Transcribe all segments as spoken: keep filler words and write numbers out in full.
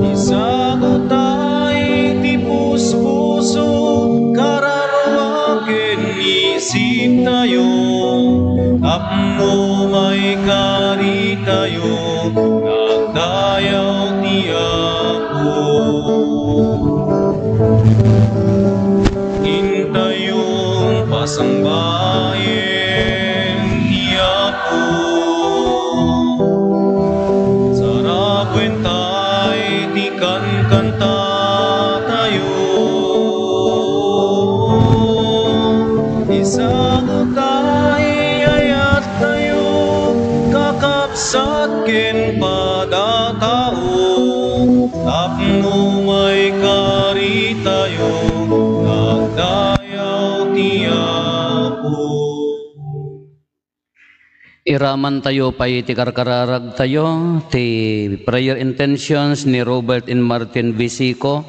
Isaguta iti puspuso, kararua ken isiptayo, tapno maikaritayo nga agdayaw ti Apo. Intayon pasangbaen ti Apo. Sarabenta iti kankantatayo. Isaguta ayattayo, kakabsat ken padatao, tapno maikaritayo nga agdayaw ti Apo. Iramantayo pay ti karkararagtayo, ti prayer intentions ni Robert and Martin Bisico,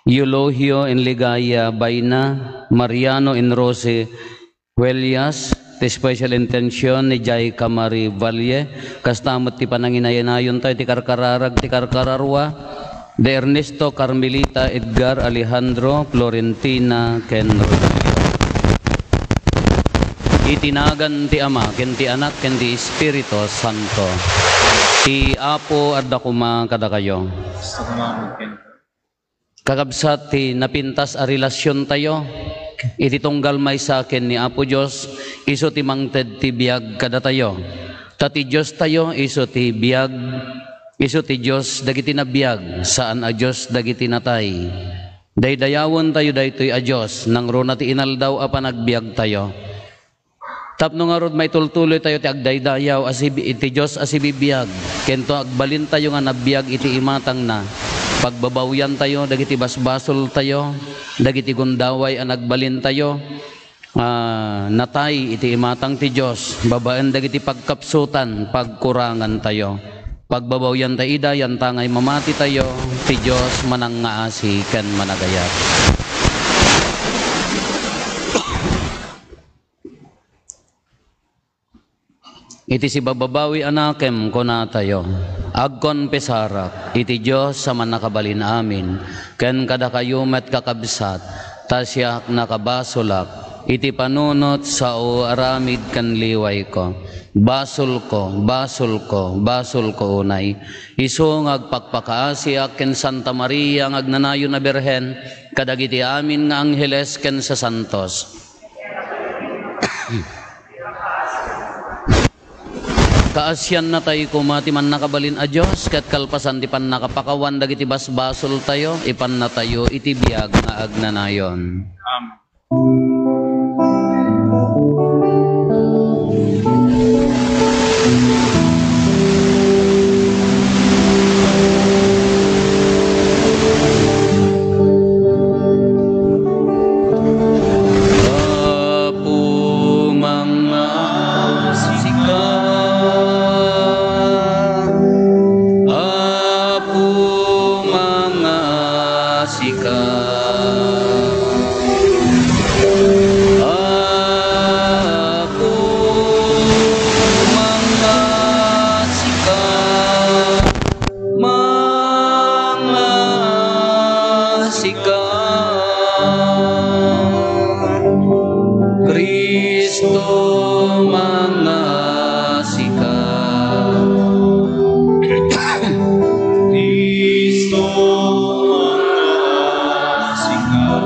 Eulogio and Ligaya Baina, Mariano and Rosie Huellas, ti special intention ni Jai Camari Valle, kasta met ti pananginayanayontayo ti karkararag ti karkararua, De Ernesto, Carmelita, Edgar, Alejandro, Florentina, ken Rogelio. Iti nagan ti Ama, ken ti Anak, ken ti Espiritu Santo. Ti Apo adda koma kadakayo. Kakabsat, ti napintas a relasiontayo iti tunggal maysa ken ni Apo Dios, isu ti mangted ti biag kadatayo. Ta ti Diostayo isu ti biag, isu ti Dios dagiti nabiag, saan a Dios dagiti natay. Daydayawentayo daytoy a Dios, nangruna ti inaldaw a panagbiagtayo. Tapno ngarud, maitultuloytayo ti agdaydayaw a sibi-, iti Dios a sibibiag, ken to agbalintayo nga nabiag iti imatangna. Pagbabawyantayo dagiti basbasoltayo, dagiti gundaway a nagbalintayo, a natay iti imatang ti Dios babaen dagiti pagkapsutan, pagkurangantayo. Pagbabawyanta ida, yanta ngay mamatitayo, ti Dios manangngaasi ken managayat. Iti sibababawi a nakem, kunatayo, agkonfesarak iti Dios a Mannakabalin-amin, ken kadakayo met, kakabsat, ta siak nakabasolak iti panunot, sao, aramid, ken liwayko. Basolko, basolko, basolko unay. Isu nga agpakpakaasiak ken Santa Maria nga agnanayon a Birhen, kadagiti amin nga angheles ken sasantos. Kaasiannatay koma ti Mannakabalin a Dios, ket kalpasan ti pannakapakawan dagiti basbasoltayo, ipannatayo iti biag nga agnanayon. Amen. Apo, mangngaasika. Apo, mangngaasika. Apo, mangngaasika. Mangngaasika. Cristo, mangngaasika. Cristo, mangngaasika.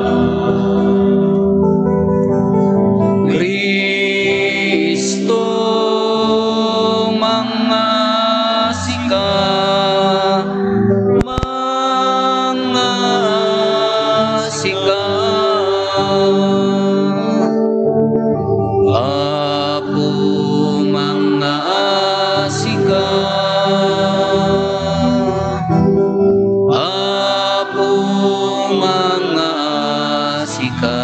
Cristo, mangngaasika. Mangngaasika. Apo, mangngaasika. Apo, mangngaasika.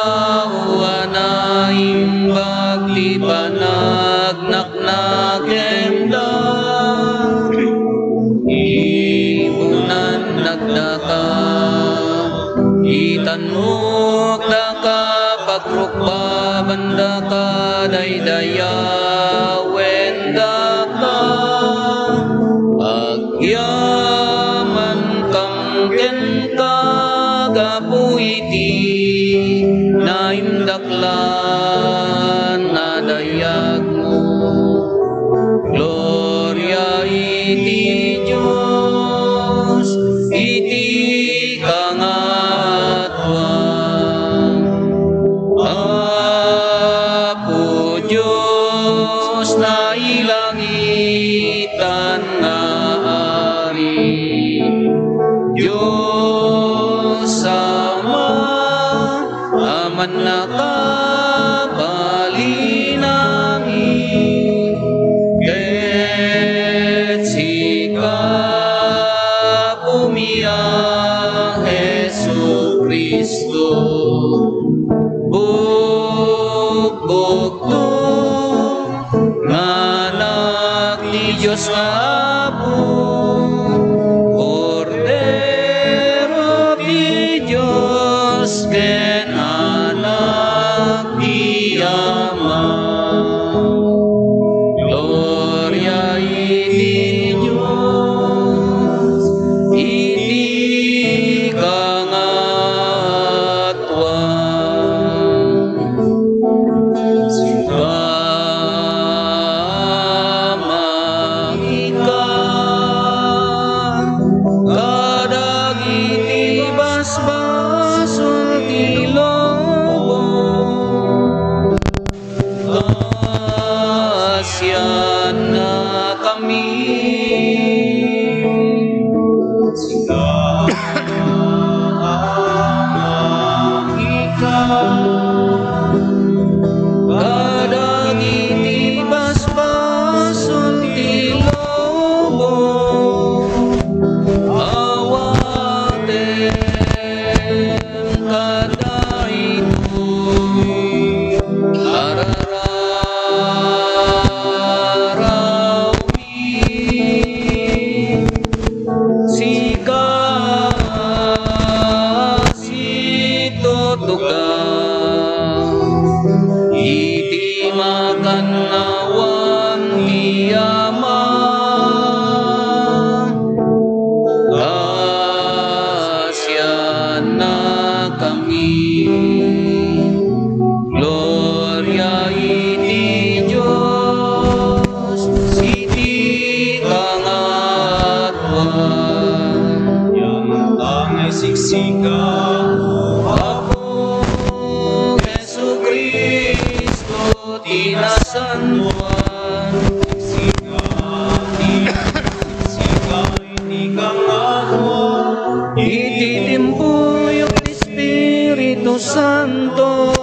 Awan a imbag ti panagnaknakemda. Ipunannakdaka, itanmokdaka, pagrukbabandaka, daydayawendaka. Agyamankam kenka gapu iti naindaklan a dayagmo. Gloria iti Dios iti kangatoan. Apo Dios, nailangitan nga Ari, Dios Ama, a mannakabalinangin, ket sika, Apomi a Jesu-Cristo, bukbukto nga Anak ti Dios nga Apo, Kordero ti Dios, ken Anak ti Ama. Gloria iti Dios iti kangatoan. Sika, kadagiti basbasol ti lubong, kasiannakami. Sika, Ama, ika, kadagiti basbasol ti lubong, awatem kadaytoy a rararawmi. Sika, situtugaw iti makannawan ti Ama, kasiannakami. Gloria iti Dios iti kangatoan. Diamanta nga isiksika, O Apo Jesu-Cristo, ti nasantoan. Sika, sika, iti kangatoan. Iti timpuyog ti Espiritu Santo,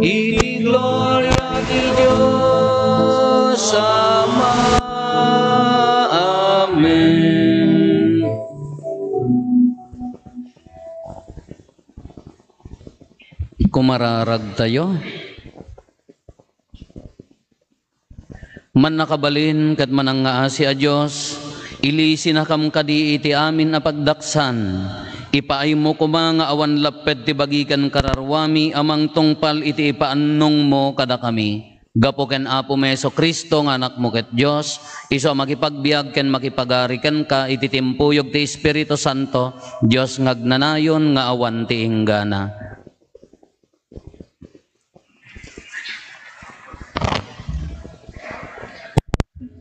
iti gloria ti Dios Ama. Amen. Kumararagtayo. Mannakabalin ket manangngaasi a Dios, ilisinakam kadi iti amin a pagdaksan. Ipaaymo koma nga awan lapped ti bagi ken kararwami a mangtungpal iti ipaannongmo kadakami. Gapu ken Apomi Jesu-Cristo nga Anakmo ket Dios, isu a makipagbiag ken makipagari kenka iti timpuyog ti Espiritu Santo, Dios nga agnanayon nga awan ti inggana.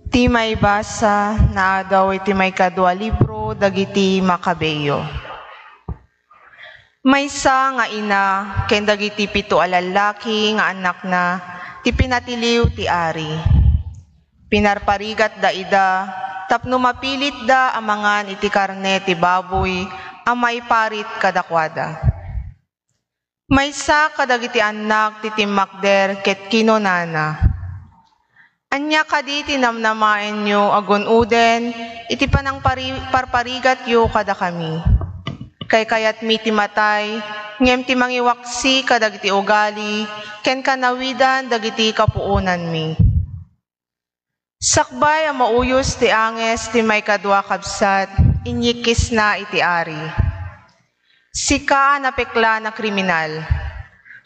Ti maibasa naadaw iti maikadua libro dagiti Makabeo. Maysa nga ina ken dagiti pito a lallaki nga annakna ti pinatiliw ti ari. Pinarparigatda ida tapno mapilitda a mangan iti karne ti baboy a maiparit kadakuada. Maysa kadagiti annak ti timmakder ket kinunana, "Ania kadi ti namnamaenyo a gun-oden iti panangpari-, parparigatyo kadakami? Kaykayatmi ti matay ngem ti mangiwaksi kadagiti ugali ken kanawidan dagiti kapuonanmi. Sakbay a mauyos ti anges ti maikadua kabsat, inyikkisna iti ari. Sika a napeklan a kriminal.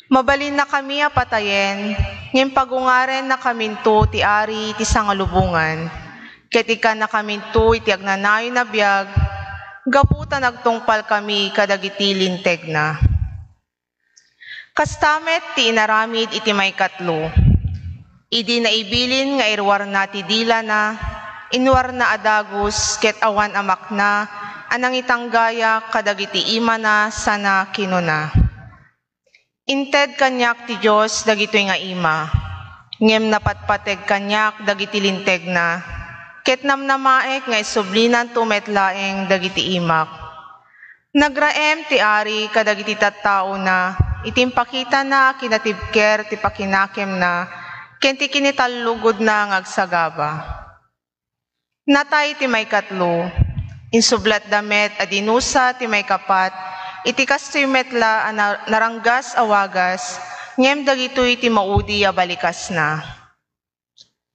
Mabalinnakami a patayen, ngem pagungarennakaminto ti ari iti sangalubongan, ket ikkannakaminto iti agnanayon a biag, gapu ta nagtungpalkami kadagiti lintegna. Kasta met ti inaramid iti maikatlo. Idi naibilin nga iruarna ti dilana, inuarna a dagus ket awan a makna a nangitanggaya kadagiti imana sana kinuna, "Inted kaniak ti Dios dagitoy nga ima, ngem napatpateg kaniak dagiti lintegna, ket namnamaek nga isublinanto met laeng dagiti imak." Nagraem ti ari kadagiti tattaona iti impakitana a kinatibker ti pakinakemna ken ti kinitallugodna nga agsagaba. Natay ti maikatlo. Insublatda met a dinusa ti maikapat iti kastoy met la a na-, naranggas a wagas, ngem dagitoy ti maudi a balikasna.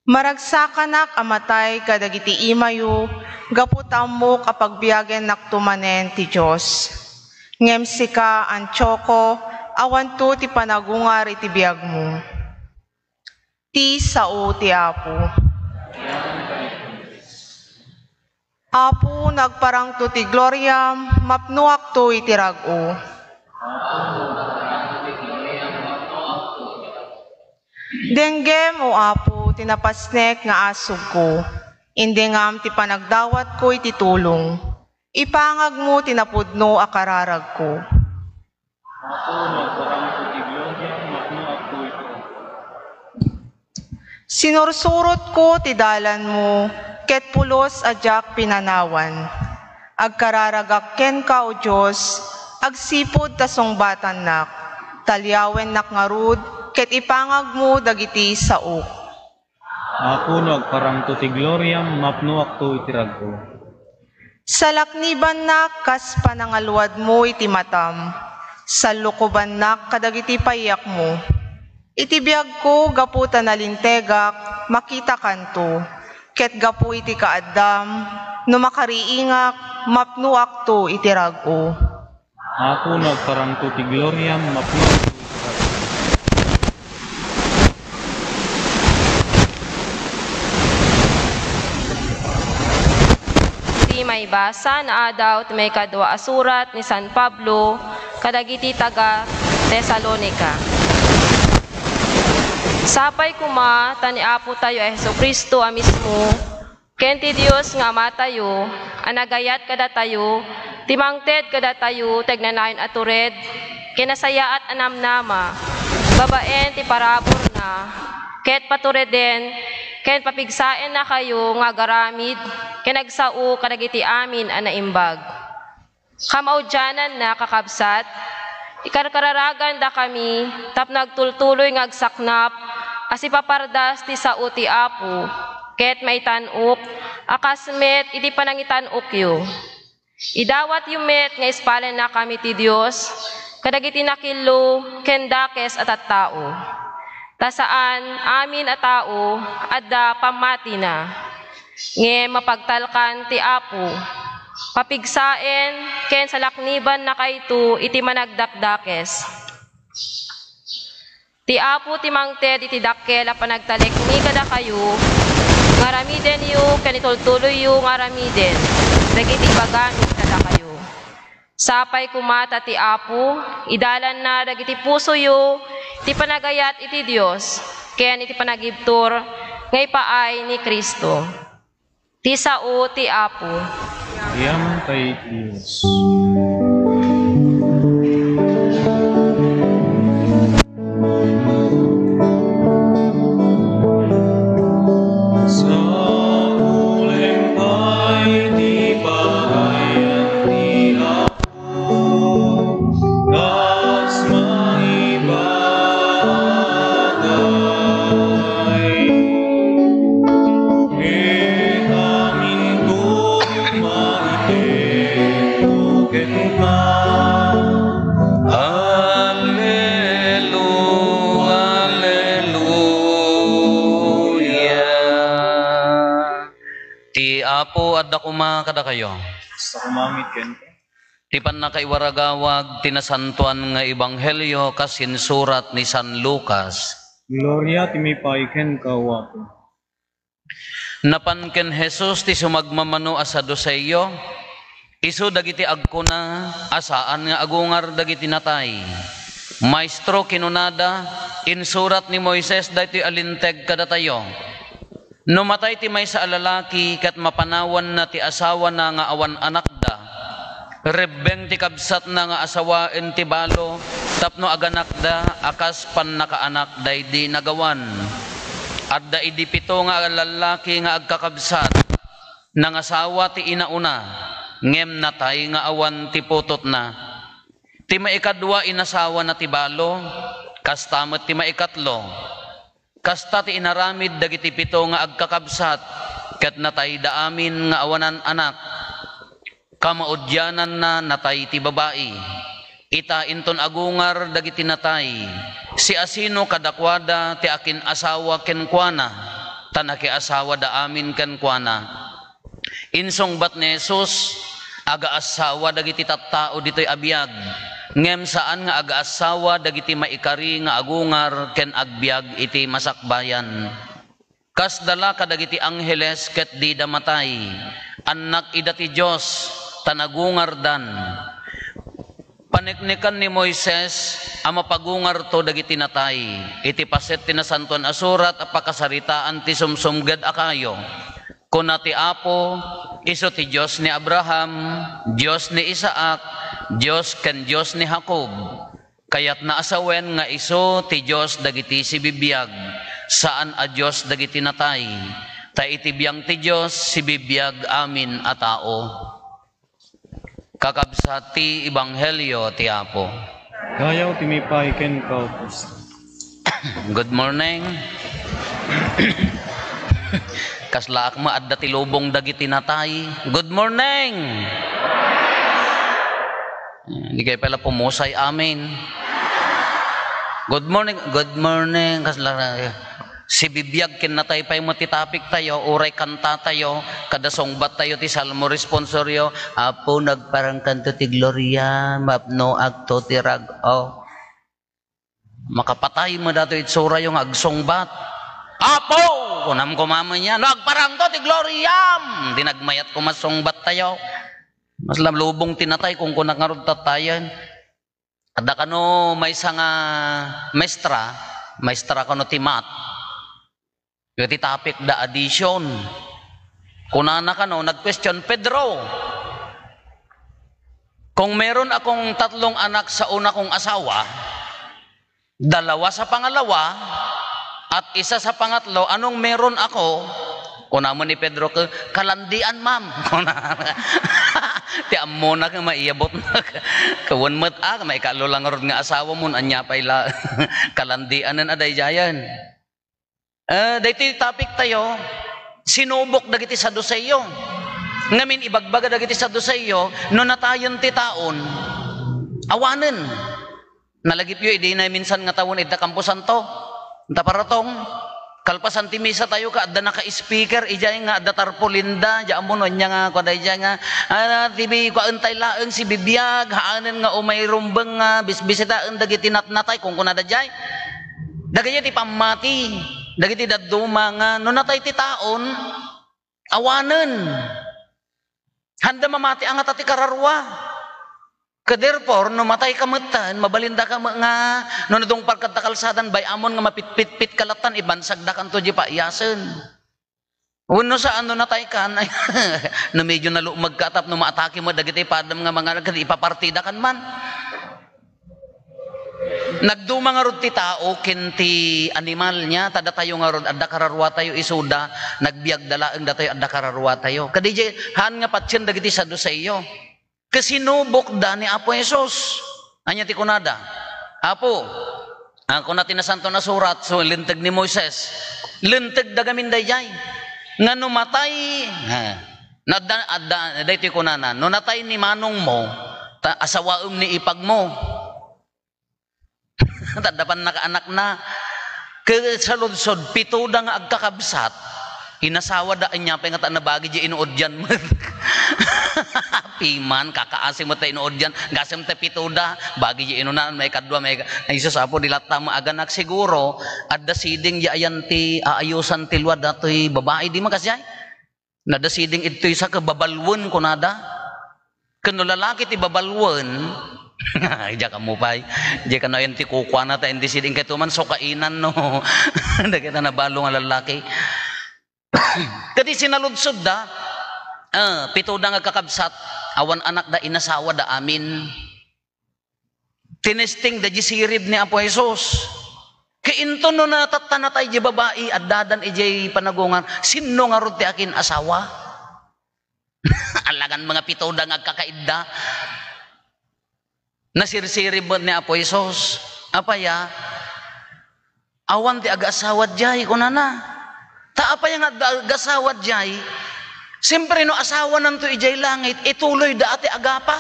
Maragsakanak a matay kadagiti imayo gapu ta ammok a pagbiagennakto manen ti Dios. Ngem sika, Antioko, awanto ti panagungar iti biagmo. Ti sao ti Apo. Apo, nagparangto ti gloriam, mapnoakto iti rag-o. Denggem, O Apo, ti napasnek nga asugko, indengam ti panagdawatko iti tulong. Ipangagmo ti napudno a kararagko. Apo, nagparangto ti gloriam, mapnoakto iti rag-o. Sinursurotko ti dalanmo, ket pulos a diak pinanawan. Agkararagak kenka, O Dios, agsipud ta sungbatannak, taliawennak ngarud, ket ipangagmo dagiti saok. Apo, no agparangto ti gloriam, mapnoakto iti rag-o. Salaknibannak kas panangaluadmo iti matam, sallukobannak kadagiti payakmo. Iti biagko, gapu ta nalintegak, makitakanto, ket gapu iti kaaddam, no makariingak, mapnoakto iti rag-o. Apo, no agparangto ti gloriam, mapnoakto iti rag-o. Ti maibasa nga adaw ti maikadua a surat ni San Pablo kadagiti taga-Tesalonica. Sapay koma ta ni Apotayo a Jesu-Cristo a mismo ken ti Dios nga Amatayo a nagayat kadatayo ti mangted kadatayo ti agnanayon a tured ken nasayaat a namnama babaen ti paraburna, ket patureden ken papigsaennakayo nga agaramid ken agsao kadagiti amin a naimbag. Kamaudiananna, kakabsat, ikarkararagandakami tapno agtultuloy nga agsaknap a sipapardas ti sao ti Apo, ket maitan-ok a kas met iti panangitan-okyo. Idawatyo met nga ispalennakami ti Dios kadagiti nakillo ken dakes a tattao. Ta saan amin a tao adda pammatina. Ngem mapagtalkan ti Apo. Papigsaen ken salaknibannakayto iti managdakdakes. Ti Apo ti mangted iti dakkel a panagtalekmi kadakayo, nga aramidenyo ken itultuloyyo nga aramiden dagiti ibagami kadakayo. Sapay koma ta ti Apo, idalanna dagiti pusoyo ti panagayat iti Dios ken iti panagibtur nga ipaay ni Cristo. Ti sao ti Apo. Yaman kay Dios. Uleng pay ti pagayan ti Apo, kas maibagay. Ket aminto maited no Apo, adda koma kadakayo. Sa kumangit kenka. Ti pannakaiwaragawag ti nasantoan nga ebanghelio kas insurat ni San Lucas. Gloria ti maipaay kenka, O Apo. Napan ken Jesus ti sumagmamano a Saduceo, isu dagiti agkuna a saan nga agungar dagiti natay. Maestro, kinunada, insurat ni Moises daytoy a linteg kadatayo. No matay ti maysa a lalaki ket mapanawanna ti asawana nga awan anakda, rebbeng ti kabsatna nga asawaen ti balo tapno aganakda a kas pannakaanak daydi nagawan. Adda idi pito nga lallaki nga agkakabsat. Nangasawa ti inauna, ngem natay nga awan ti putotna. Ti maikadua, inasawana ti balo, kasta met ti maikatlo. Kasta ti inaramid dagiti pito nga agkakabsat, ket natayda amin nga awanan anak. Kamaudiananna, natay ti babai. Ita, inton agungar dagiti natay, siasino kadakuada ti akin-asawa kenkuana, ta nakiasawada amin kenkuana? Insungbat ni Jesus, "Agaassawa dagiti tattao ditoy a biag, ngem saan nga agaassawa dagiti maikari nga agungar ken agbiag iti masakbayan. Kasda la kadagiti angheles ket dida matay. Annak ida ti Dios, ta nagungardan." Paneknekan ni Moises a mapagungarto dagiti natay. Iti paset ti Nasantoan a Surat a pakasaritaan ti sumsumged a kayo, kuna ti Apo, isu ti Dios ni Abraham, Dios ni Isaac, Dios ken Dios ni Jacob. Kayatna a sawen nga isu ti Dios dagiti sibibiag, saan a Dios dagiti natay. Ta iti biang ti Dios, sibibiag amin a tao. Kakabsat ti ebanghelio ti Apo. Gayaw ti maipaay kenka, O Kristo. Good morning. Kaslaak met adda ti lubong dagiti natay. Good morning. Di kayo pala pumusay, amen. Good morning. Good morning. Kasla, sibibiag ken natay pay met ti topic tayo, uray kanta tayo, kada sungbat tayo ti Salmo responsorio, "Apo, nagparangkanto ti gloria, mapnoakto ti rag-o." Makapatay met datoy itsurayo nga agsungbat. "Apo!" kunam koma met niya, "No agparangto ti gloriam!" Di nagmayat koma sungbat tayo. Mas lamlubong ti natay kung kunak ngarud tattayen. Adda kano maysa nga maestra, maestra kano ti math. Iti topic da addition. Kunana kano, nag-question, "Pedro, kung meron akong tatlong anak sa una kong asawa, dalawa sa pangalawa, at isa sa pangatlo, anong meron ako?" Kuna man ni Pedro, "Ka-, kalandian, ma'am." Kuna, ti ammona nga maiyabot na. Kawan met, ah, maikalo lang rod nga asawa mo, anya pay la-, kalandianan a daydiayen. Eh, daytoy topic tayo, sinubok dagiti Saduceo. Ngamin, ibagbaga dagiti Saduceo, no natayen ti taon, awanen. Nalagipyo idi naminsan nga tawen ita Camposanto. Ita paratong, kalpasan ti misa tayo ka adda naka-speaker, ijay nga adda tarpaulin da, di ammo no anya nga, kuan da ijay nga, ah, ti bi-, kuan tay laeng sibibiag, haanen nga umay rumbeng nga bisbisitaen dagiti natnatay, kung kuna da jay. Dagiti ti pammati, dagiti dadduma nga, no natay ti taon, awanen. Handa mamati a ngata ti kararua. Ka therefore, no matay ka metten, mabalinda ka met nga, no nadungpar kadta kalsadan, bay-amon nga mapitpitpit ka lattan, ibansagda kanto di paiyasen. Wenno saan no natay kan, ay, no medyo nalumeg ka tapno maatake met dagiti padam nga mga nagkadi, ipapartida kan man. Nagduma ngarud ti tao ken ti animal niya, ta datayo ngarud adda kararua tayo isuda, nagbiagda laeng datayo adda kararua tayo. Kadi di, haan nga patien dagiti Saduceo. Kasinubokda ni Apo Jesus. Ania ti kunada? "Apo," ah, kuna ti Nasantoan a Surat, so linteg ni Moises. Lintegda gamin dayjay. Nga no matay, ha, nadda, adda, daytoy kunana, "No natay ni manongmo, ta asawaem ni ipagmo." Tadda pannakaanakna. Ket saludsod, pitoda nga agkakabsat. Inasawada, ania pay ngata nabagi diay inuudyan met. Piman, kakaasi met ta inuudyan, gasem ta pitoda, bagi diay inunaan, maikadua, maika-, ay, Jesus, Apo, di latta maaganak. Siguro, adda siding diay ayan ti aayusan ti lua datoy babai, di makasiay? Nadda siding idtoy sa kababalwen, kunada. Ken no lalaki ti babalwen, diak ammo pay. Diak no ayan ti kukuana ta indi siding kay tuman so kainan no. Dagita nabalo nga lalaki. Kadi sinaludsodda, ah, pitoda nga agkakabsat, awan anakda, inasawada amin. Tinesting da di sirib ni Apo Jesus. Kay inton no natatta natay di babai, addadan idiay panagungar, sinno ngarud ti akin-asawa? Alangan mga pitoda nga agkakaidda. Nasirsirib met ni Apo Jesus. Apay a? Awan ti agaasawa diay, kunana. Ta apay nga agda-, agaasawa diay? Siyempre, no asawananto idiay langit, ituloyda a ti agapa.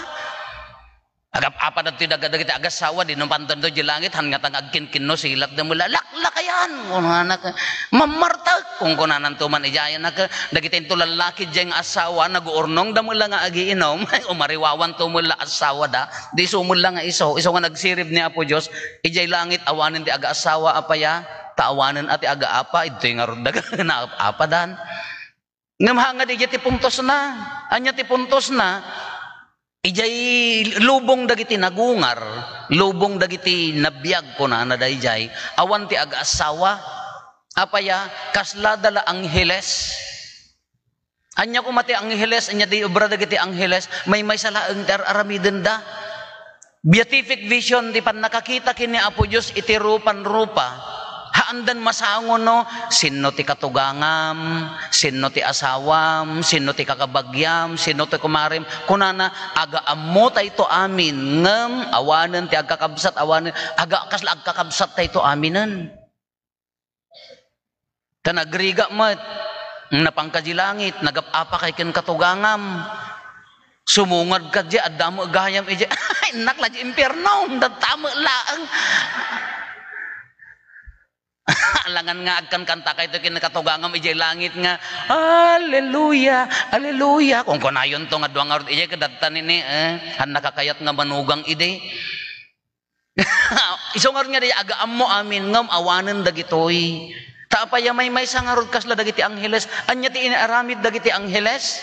Agap-apa dagitoy daga-, dagiti agaasawa, di no pantanto idiay langit, han ngata nga agkinkinno, silatda met la, "Laklakayan!" Kunana ka, "Mammartek!" Kunkunananto man idiay, nak-, dagiti into lallaki diay nga asawa, naguurnongda met la nga agiinom, umariwawanto met la asawada, di isu met la nga isu, isu nga nagsirib ni Apo Dios, idiay langit, awanen ti agaasawa, apay a? Ta awanen a ti agaapa, idtoy ngarud daga, naapadan. Ngem hangad idiay ti puntosna. Ania ti puntosna? Idiay lubong dagiti nagungar, lubong dagiti nabiag, kunana daydiay, awan ti agaasawa. Apay a? Kaslada la angheles. Ania koma ti angheles? Ania ti obra dagiti angheles? Maymaysa laeng ti ar-aramidenda. Beatific vision ti pannakakita ken ni Apo Dios iti rupan-rupa. Haandan masango no sinno ti katugangam, sinno ti asawam, sinno ti kakabagiam, sinno ti kumarem. Kunana, "Aga-ammotayto amin, ngem awanen ti agkakabsat, awanen, aga-, kasla agkakabsattayto aminen." Ta nagrigat met, napanka idiay langit, nagap-apakay ken katugangam. Sumungad ka idiay, adda met gayam idiay. Ay, innak la idiay impierno, datta met laeng. Alangan nga agkankantakayto ken katugangam idiay langit nga, "Aleluya, aleluya." Kunkunayonto nga dua ngarud idiay, kadatta nini, eh, han nakakayat nga manugang idi. Isu ngarud nga di aga-ammo amin ngem awanen dagitoy. Ta apay a maymaysa ngarud kasla dagiti angheles? Ania ti inaramid dagiti angheles?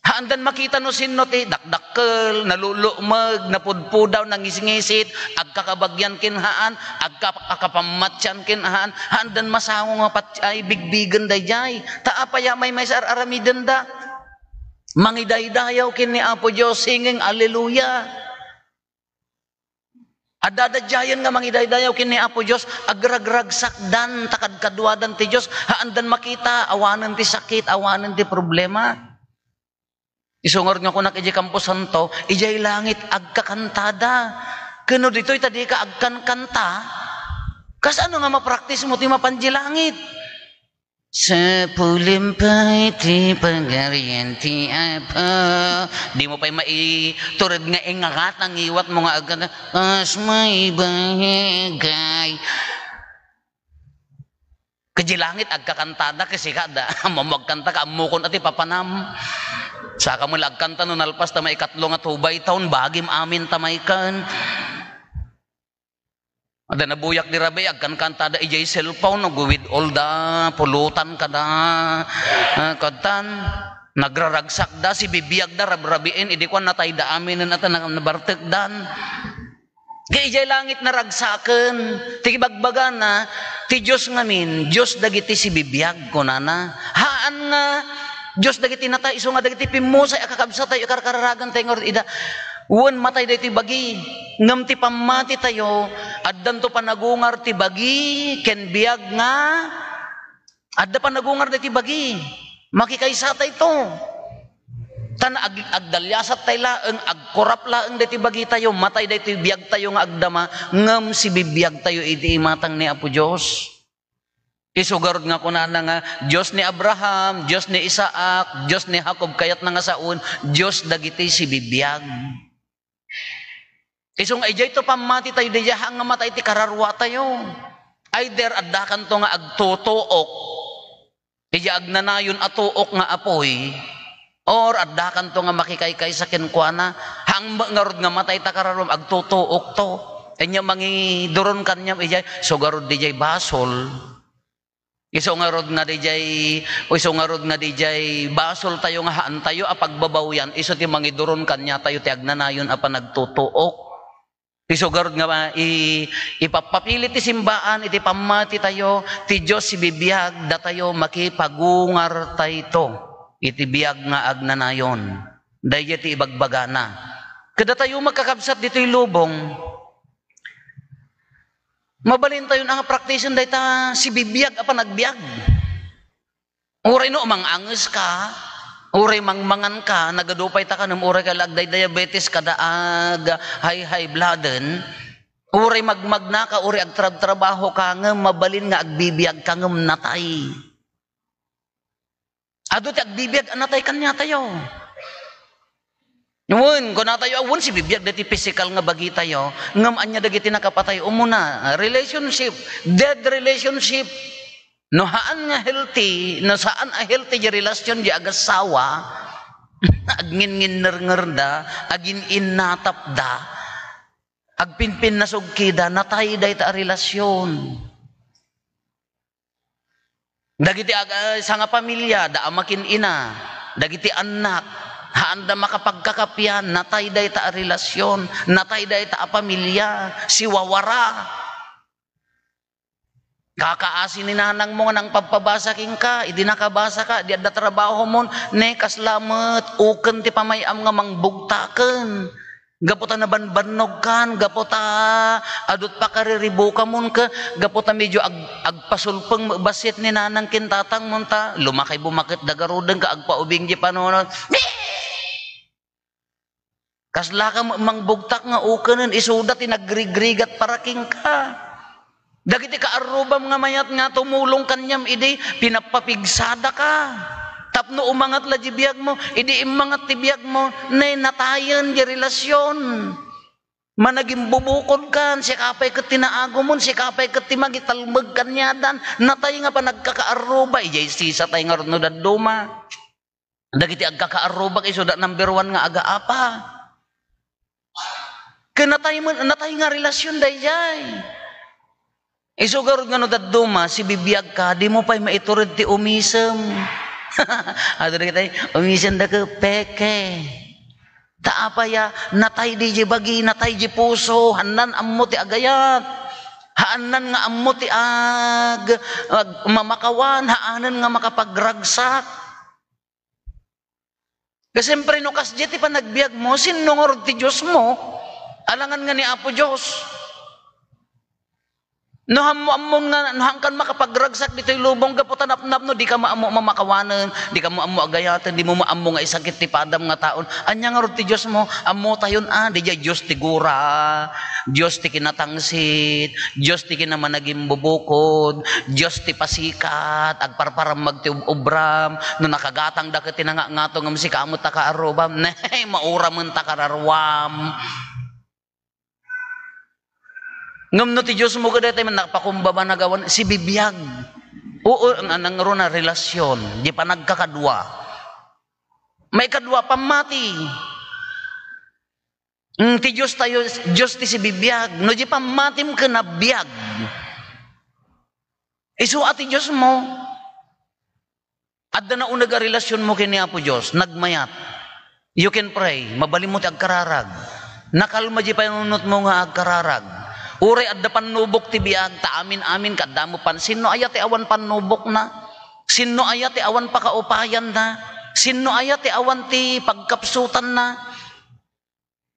Haandan makita no sinno ti dakdakkel, nalulukmeg, napudpudaw, nangisngisit, agkakabagian ken haan, agka-, agkapammatyan ken haan, haandan masango nga pat-, ay bigbigen daydiay. Ta apay a maymaysa ar-aramidenda? Mangidaydayaw ken ni Apo Dios, singing, "Aleluya!" Adda daydiayen nga mangidaydayaw ken ni Apo Dios, agragragsakdan ta kadkaduadan ti Dios, haandan makita, awanen ti sakit, awanen ti problema. Isu ngarud nga kunak idiay kamposanto, idiay langit agkakantada. Ken no ditoy ta dika agkankanta, kasano nga mapraktismo ti mapan idiay langit? Sapulem pay ti Pagarian ti Apo. Dimo pay maitured nga ingagat, nangiwatmo nga agkanta, kas maibagay. Kadi langit, agkakantada, kasi kada, ammo agkanta ka, ammokon a ti papanam. Saka mo la agkanta, no nalpas ta maikatlo nga tubay taon, bagim amin ta maikan. Adda nabuyak di rabii, agkankantada idiay cellphone, no, with all the pulutan kada, ah, kadtan. Nagraragsakda, sibibiagda, rabrabiin, idi kuan, natayda aminen, ata na-, nabartekdan. Kay idiay langit naragsaken, ti bagbagana, ti Dios ngamin, Dios dagiti sibibiag, kunana. Haan nga, Dios dagiti natay, isu nga dagiti pimmusay a kakabsat tayo, karkararagan tayo ngarud ida. Wen matay daytoy bagi, ngem ti pammati tayo, addanto panagungar ti bagi ken biag nga adda panagungar daytoy bagi. Makikaysa tayto. Tan ag-, agdaliasat tay laeng, agkurap laeng daytoy bagi tayo, matay daytoy biag tayo nga agdama, ngem sibibiag tayo iti imatang ni Apo Dios. Isu garud nga kunana nga, Dios ni Abraham, Dios ni Isaac, Dios ni Jacob, kayatna nga saoen, Dios dagiti sibibiag. Isu nga idiay to pammati tayo, diay haan nga matay ti kararua tayo. Either addakanto nga agtutuok, Idiay agnanayon a tuok nga apuy, or addakanto nga makikaykaysa kenkuana, hangmo ngarud nga matay ta kararuam, agtutuokto. Ania mangiduron kaniam idiay, isu ngarud diay basol. Isu ngarud nga diay, isu ngarud nga diay basoltayo nga haantayo a pagbabawian, isu ti mangiduron kaniatayo ti agnanayon a panagtutuok. Isu ngarud nga i-, ipapapili ti simbaan iti pammatitayo, ti Dios sibibiag, datayo makipagungartayto iti biag nga agnanayon. Daydiay ti ibagbagana. Kadatayo, makakabsat, ditoy lubong, mabalintayon nga praktisen dayta sibibiag a panagbiag. Uray no, mangangeska, uray mangmanganka, nagadu pay ta kanem, uray ka la agdaydiabetes kada ag high, high blooden, uray magmagnaka, uray agtrabtrabahoka, ngem mabalin nga agbibiagka, ngem natay. Adu ti agbibiag a natay kaniatayo. Wen, kunatayo, a wen, sibibiag dagiti pisikal nga bagitayo, ngem ania dagiti nakapatay? Umuna, relationship, dead relationship. No haan nga healthy, no saan a healthy diay relasion diay agassawa, agnginnginnerngerda, agin-innatapda, agpinpinnasugkida, natay dayta a relasion. Dagiti ag-, ah, sangapamilia, da ama ken ina, dagiti annak, haanda makapagkakapian, natay dayta a relasion, natay dayta a pamilia, siwawara. Kakaasi ni nanangmo nga nangpabpabasa kenka, idi nakabasaka, idi adda trabahomon, ne, kasla met, uken ti pamay-am nga mangbugtaken. Gapu ta nabanbannogkan, gapu ta adut pakariribukamon, ke, gapu ta medyo ag-, agpasulpeng bassit ni nanang ken tatangmon ta, lumakay bumaket da garuden ka agpaubing di panunot. Kaslaka mangbugtak nga ukenen, isuda ti nagrigrigat para kenka. Dagiti kaarrubam nga mayat nga tumulong kaniam idi pinapapigsadaka. Tapno umangat la di biagmo, idi immangat ti biagmo, ne, natayen di relasion. Managimbubukodkan, sika pay ket ti naagumon, sika pay ket ti mangitalmeg kaniadan, natay nga panagkakaarruba, idiay sisatay ngarud no dadduma. Dagiti agkakaarrubak, isuda number one nga agaapa. Ken natay men, natay nga relasion daydiay. Isu garud nga no dadduma, sibibiagka, dimo pay maitured ti umisem. Adu dagiti, umisem da ke, peke. Ta apay a, natay di, di bagi, natay di puso, hannan ammo ti agayat. Haannan nga ammo ti ag-, ag-, mamakawan, haanen nga makapagragsak. Ket siempre, no kasdiay ti panagbiagmo, sinno ngarud ti Diosmo? Alangan nga ni Apo Dios. No ammo-ammon nga, no haankan makapagragsak ditoy lubong gapu ta napnapno, dika maammo mamakawanen, dika maammo agayaten, dimo maammo nga isakit ti padam nga taon. Ania ngarud ti Diosmo? Ammotayon a, diay Dios ti gura, Dios ti kinatangsit, Dios ti kinamanagimbubukod, Dios ti pasikat, agparparammag ti ub-, ubram, no nakagatangda ket ti nangangato ngem sika met ta kaarrubam, ne, mauramen ta kararuam. Ngem no ti Diosmo ket daytoy met napakumbaba nagawan, sibibiag. Oo, na-, nangruna relasion, di panagkakadua. Maikadua, pammati. Mm, ti Diostayo, Dios ti sibibiag. No di pammatim ken nabiag. Isu a ti Diosmo. Adda nauneg a relasionmo ken ni Apo Dios, nagmayat. You can pray, mabalinmo ti agkararag. Nakalma di panunotmo nga agkararag. Uray adda pannubok ti biag, ta amin-amin, kaddamo pan. Sinno aya ti awan pannubokna? Sinno aya ti awan pakaupayanna? Sinno aya ti awan ti pagkapsutanna?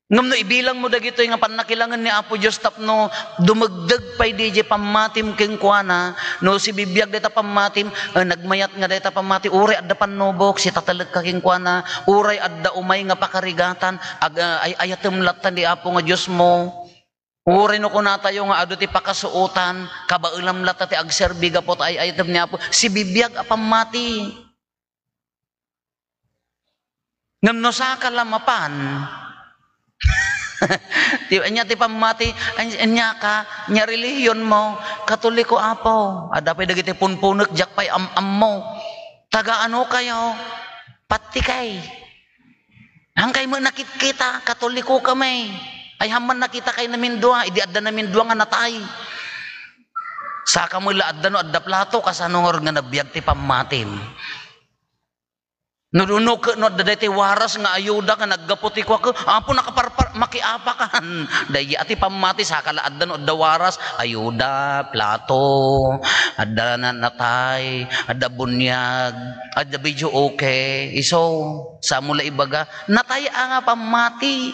Ngem no ibilangmo dagitoy nga pannakilangen ni Apo Dios tapno dumegdeg pay diay pammatim kenkuana, no sibibiag dayta pammatim, eh, nagmayat nga dayta pammati, uray adda pannubok, sitatelekka kenkuana, uray adda umay nga pakarigatan, ag-, ah, ay-ayatem latta ni Apo nga Diosmo. Uray no kunatayo nga adu ti pakasuotan, kabaelam latta ti agserbi gapu ta ay-ayatem ni Apo, sibibiag a pammati. Ngem no saka la mapan, ti, ania ti pammati, an-, ania ka, ania relihionmo, Katoliko, Apo. Adda pay dagiti punpunek, diak pay am-ammo. Taga ano kayo? Pati kay. Hangkay mo nakitkita, Katoliko kami. Ay, haman nakita kay namindua, idi adda namindua nga natay. Saka mo la adda no adda plato, kasano nga nabiag ti pammatim? No, no, no, ke-, no, adda daytoy waras nga ayuda nga naggapu ti kua ke, "Apo, nakaparpar-, makiapakan." Daydi a ti pammati, saka la adda no adda waras, ayuda, plato, adda na-, natay, adda buniag, adda video okay. Isu, sa mo la ibaga, natay a nga pammati.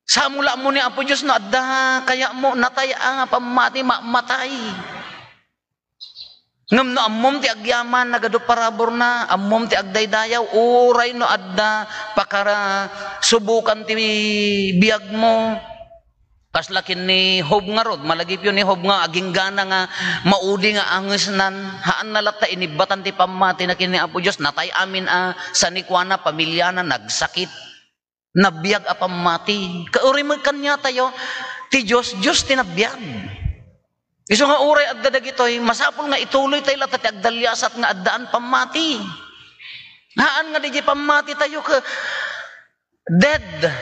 Sa mo la ammo ni Apo Dios no adda kaya mo, natay a nga pammati, ma-, matay. Ngem no ammom ti agyaman, nagadu paraburna, ammom ti agdaydayaw, uray no adda pakara-, subukan ti biagmo. Kasla ken ni Job ngarud, malagipyo ni Job nga aginggana nga maudi nga angesnan, haanna latta inibbatan ti pammatina ken ni Apo Dios, natay amin a sanikuana, pamiliana, nagsakit. Nabiag a pammati. Kauri met kaniatayo, ti Dios, Dios ti nabiag. Isu nga uray adda dagitoy, masapul nga ituloy tayo latta ti agdaliasat nga addaan pammati. Haan nga di pammati tayo ke dead.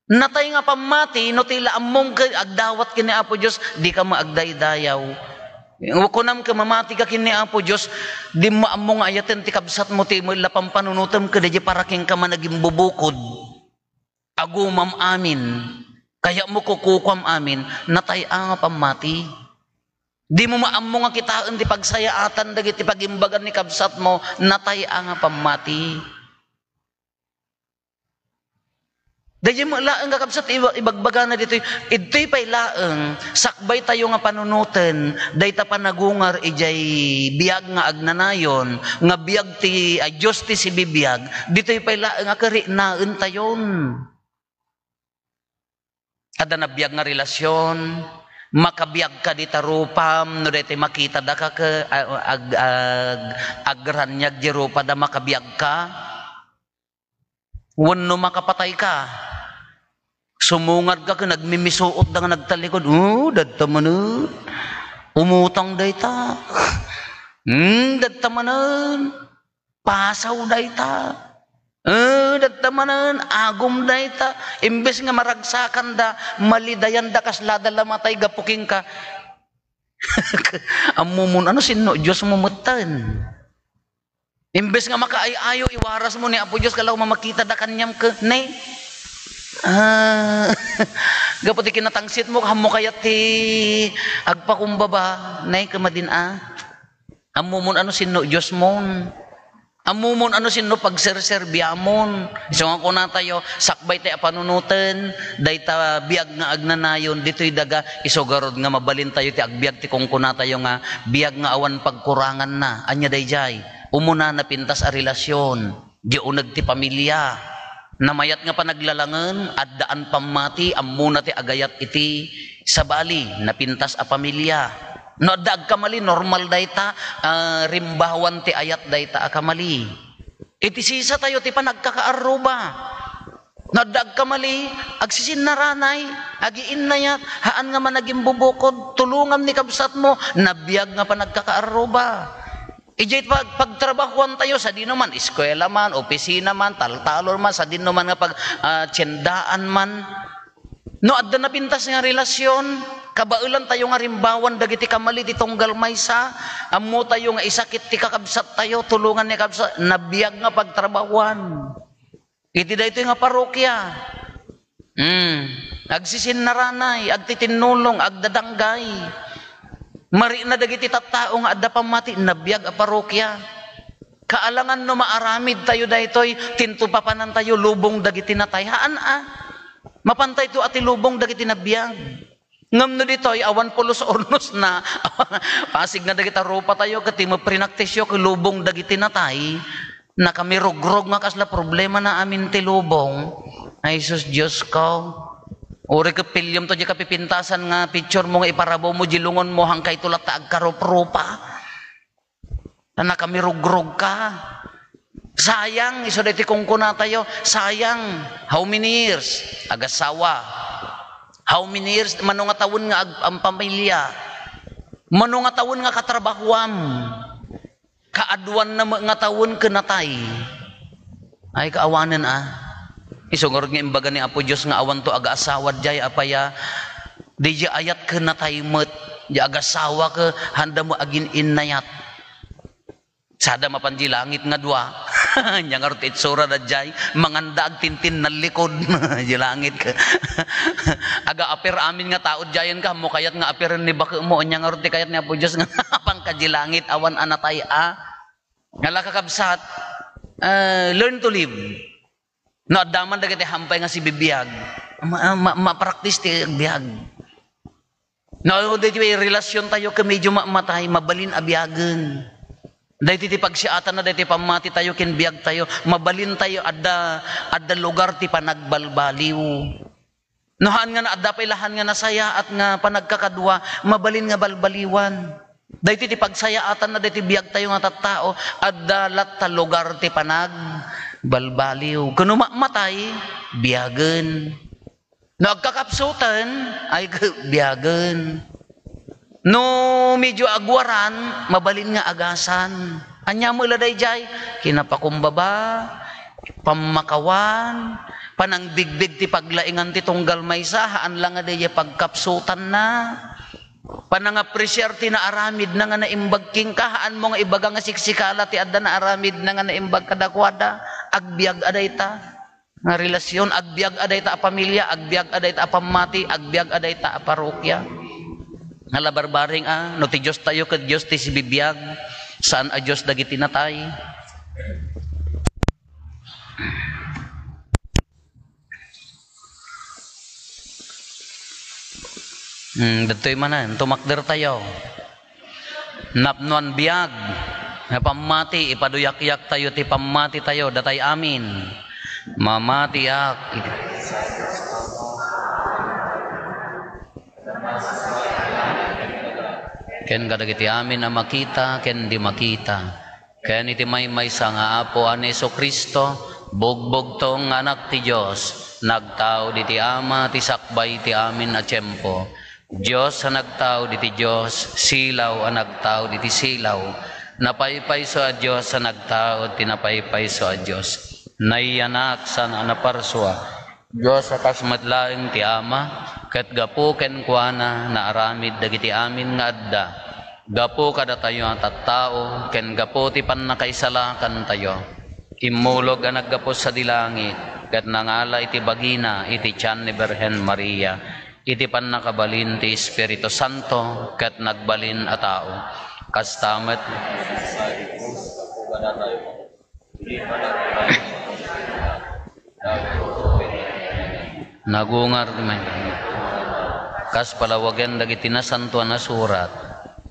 Natay nga pammati, no ti la ammom ke agdawat ken ni Apo Dios, di ka maagdaydayaw. Kunam ke mamati ka ken ni Apo Dios, di mo ammo nga ayaten ti kabsatmo ti met la pampanunotem ken di para kenka managimbubukod. Agumam amin. Kaya mo kukukuam amin, natay a nga pammati. Di mo maammo nga kitaen ti pagsayaatan dagiti pagimbagan ni kabsatmo, natay a nga pammati. Daydiay met laeng nga kabsat, iba-, ibagbagana ditoy, idtoy pay laeng, sakbay tayo nga panunoten, dayta panagungar idiay biag nga agnanayon, nga biag ti, a Dios ti sibibiag, ditoy pay laeng a karinaen tayon. Adda nabiag nga relasyon, makabiag ka dita rupam, no daytoy makita da ka ke, ag-, ag-, agraniag di rupada, makabiag ka. Wenno makapatay ka. Sumungad ka ken nagmimisuot da nga nagtalikod. Oh, dadta manen. Umutang dayta. Hmm, dadta manen. Pasaw dayta. Eh, dadta manen. Agum dayta. Imbes nga maragsakan da, malidayan da kasla da la matay gapu kenka. Ammomon ano sinno Dios mo metten. Imbes nga makaay-ayo, iwaras mo ni Apo Dios, kalaw mamakita da kaniam ket, ne? Ah, gapu ti kinatangsit mo, hammo kayat ti agpakumbaba, ne, kumadin a? Ammomon ano sinno Dios mon. Ammomon ano sinno pagserserbiamon. Isu nga kunatayo, sakbay ti a panunoten, dayta biag nga agnanayon, ditoy daga, isu garud nga mabalintayo ti agbiag ti kunkunatayo nga biag nga awan pagkuranganna. Ania daydiay? Umuna, napintas a relasyon, di uneg ti pamilya. Namayat nga panaglalangen, addaan pammati, ammona ti agayat iti sabali, napintas a pamilya. No adda agkamali, normal dayta, ah, rimbawan ti ayat dayta a kamali. Iti sisatayo ti panagkakaarruba. No adda agkamali, agsisinnaranay, agiinnayat, haan nga managimbubukod, tulongam ni kabsatmo, nabiag nga panagkakaarruba. Idiay pag-, pagtrabahoan tayo, sadino man, eskwela man, opisina man, taltalon man, sadino man nga pag-, ah, tiendaan man. No adda napintas nga relasyon, kabaelan tayo nga rimbawan dagiti kamali ti tunggal maysa, ammo tayo nga isakit ti kakabsat tayo, tulongan ni kabsat, nabiag nga pagtrabahoan. Iti daytoy nga parokya, hmm, agsisinnaranay, agtitinnulong, agdadanggay. Marikna dagiti tattao nga adda pammati, nabiag a parokya. Kaalangan no maaramid tayo daytoy, tinto papanan tayo lubong dagiti natay. Haan a. Mapantayto a ti lubong dagiti nabiag. Ngem no ditoy, awan pulos urnos na, pasig na dagiti rupa tayo, ket ti maprinaktisyo ket lubong dagiti natay, nakamirugrog nga kasla problema na amin ti lubong. Ay, sus, Dios ko. Uri ket piliem to di kapipintasan nga picture mo nga iparabaw mo di lungon mo, hangkay to latta agkaruprupa. Ta nakamirugrog ka. Sayang, isu daytoy kunkunatayo, sayang. How many years? Agasawa. How many years? Mano nga tawen nga ag-, ang pamilya? Mano nga tawen nga katrabahuam? Kaaduanna met nga tawen ken natay. Ay, kaawanen a. Isu ngarud nga imbaga ni Apo Dios nga awanto agaasawa diay apay a, diay ayat ken natay met, diay agasawa ket haanda met agin-innayat. Sada mapan di langit nga dua. Ania ngarud ti itsura da diay, manganda agtintin nallikod. Di langit ka. Aga-apir amin nga tao diayen ka, mo kayat nga apiren ni bakemo, ania ngarud ti kayat ni Apo Dios nga apan ka di langit, awan a natay a. Nga la kakabsat, eh, learn to live. No, adda man dagiti hampay nga sibibiag, ma-, ma-, ma-practice ti agbiag. No, daytoy relasyon tayo ken medyo ma-, matay, mabalin a biagen. Daytoy ti pagsiatanna, daytoy pammati tayo ken biag tayo, mabalin tayo, adda, adda lugar ti panagbalbaliw. No, haan nga na, adda pay la haan nga nasayaat nga panagkakadua, mabalin nga balbaliwan. Daytoy ti pagsayaatanna, daytoy biag tayo nga tattao, adda latta lugar ti panagbalbaliw. Ken no ma-, matay, biagen. No agkakapsuten, ay, biagen. No medyo agwaran, mabalin nga agasan. Ania met la daydiay? Kinapakumbaba, pammakawan, panangbigbig ti paglaingan ti tunggal maysa, haan la nga daydiay pagkapsutanna. Panangapresiar ti naaramidna nga naimbag kenka, haanmo nga ibaga nga siksikala ti adda naaramidna nga naimbag kadakuada. Agbiag a dayta nga relasyon, agbiag a dayta a pamilya, agbiag a dayta a pammati, agbiag a dayta a parokya. Nga la barbareng a, no ti Dios tayo ket Dios ti sibibiag, saan a Dios dagiti natay. Hmm, ditoy manen, tumakder tayo. Napnoan biag, nga pammati, ipaduyakyak tayo ti pammati tayo, datay amin. Mamatiak. Ken kadagiti amin a makita, ken di makita. Ken iti maymaysa nga Apo a ni Jesu-Cristo, bugbugtong nga Anak ti Dios, nagtaud iti Ama ti sakbay ti amin a tiempo. Dios a nagtaud iti Dios, silaw a nagtaud iti silaw, napaypayso a Dios a nagtaud ti napaypayso a Dios. Nayanak saan a naparsua, Dios a kas met laeng ti Ama, ket gapu kenkuana naaramid dagiti amin nga adda. Gapu kadatayo a tattao, ken gapu ti pannakaisalakantayo, immulog a naggapu sadi langit, ket nangala iti bagina iti tian ni Birhen Maria, iti pannakabalin ti Espiritu Santo, ket nagbalin a tao. Kasta met, nagungar ti may-, kas palawagen dagiti Nasantoan a Surat,